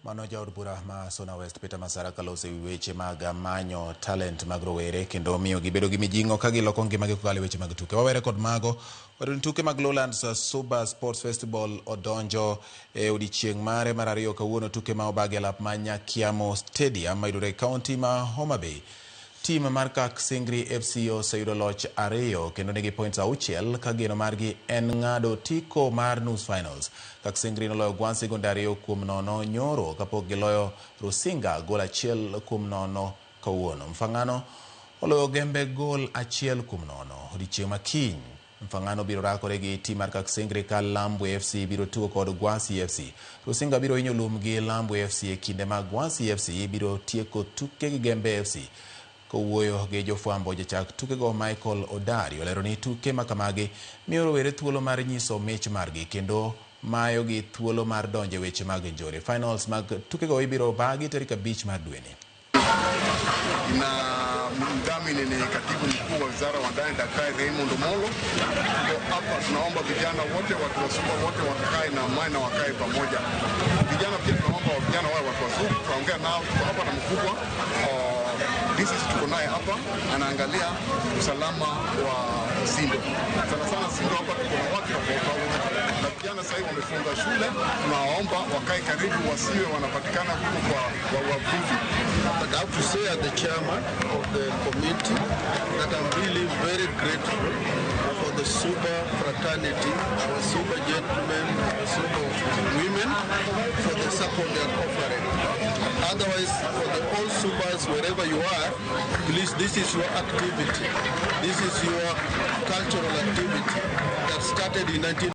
Mano jaod bura ma Suna West Peter Masara kaloso ewi weche mag manyo talent mag rowere kendo miyo gibedo gi mijing'o ka giloko ngimagi kokalo e weche mag tuke. Wawere kod mago, wayudo ni tuke mag Lowlands Suba Sports Festival odonjo e odiechieng' mare mar ariyo kawuono tuke ma obagi e lap ma Nyakiamo Stadium mayudore e kaunti ma Homa Bay. Tim mar Kak Singri FC oseyudo loch ariyo kendo nigi points 6 ka geno margi en ng'ado otiko mar nus finals. Kak Singri noloyo Gwansi gonde 2-0 nyoro kapok giloyo Rusinga gol 1-0 kawuono. Mfangano oloyo Gembe gol 1-0. Odiechieng' ma kiny Mfangano biro rakore gi tim mar Kak Singri ka Lambwe FC biro tugo kod Gwasi FC. Rusinga biro hinyo lum gi Lambwe FC e kinde ma Gwasi FC biro tieko tuke gi Gembe FC. Kowuoyo gi jofwambo jachak tukego Michael Odari olero ni tuke makamagi miyo rowere thuolo mar nyiso mich margi kendo mayo gi thuolo mar donjo e weche mag njore. Finals mag tukego ibiro bagi tarik 5 mar dweni. Na mdhamini ni katibu mkuu wa wizara wa ndani Daktari Raymond Omolo. Tuko hapa tunaomba vijana wote, watu wa Suba wote wakae na amani na wakae pamoja. Vijana pia tunaomba vijana wawe watu wazuri, tunaongea nao, tuko hapa na mkubwa DCC tuko naye hapa, anaangalia usalama wa Sindo. Sana sana Sindo hapa tuko na watu tofauti na vijana sasa hivi wamefunga shule, tunawaomba wakae karibu, wasiwe wanapatikana huko kwa wavuvi. But I have to say as the chairman of the committee that I'm really very grateful for the Suba fraternity, our Suba gentlemen, our Suba women, for the support they are offering. Otherwise, for the all Subas, wherever you are, please, this is your activity. This is your cultural activity that started in 19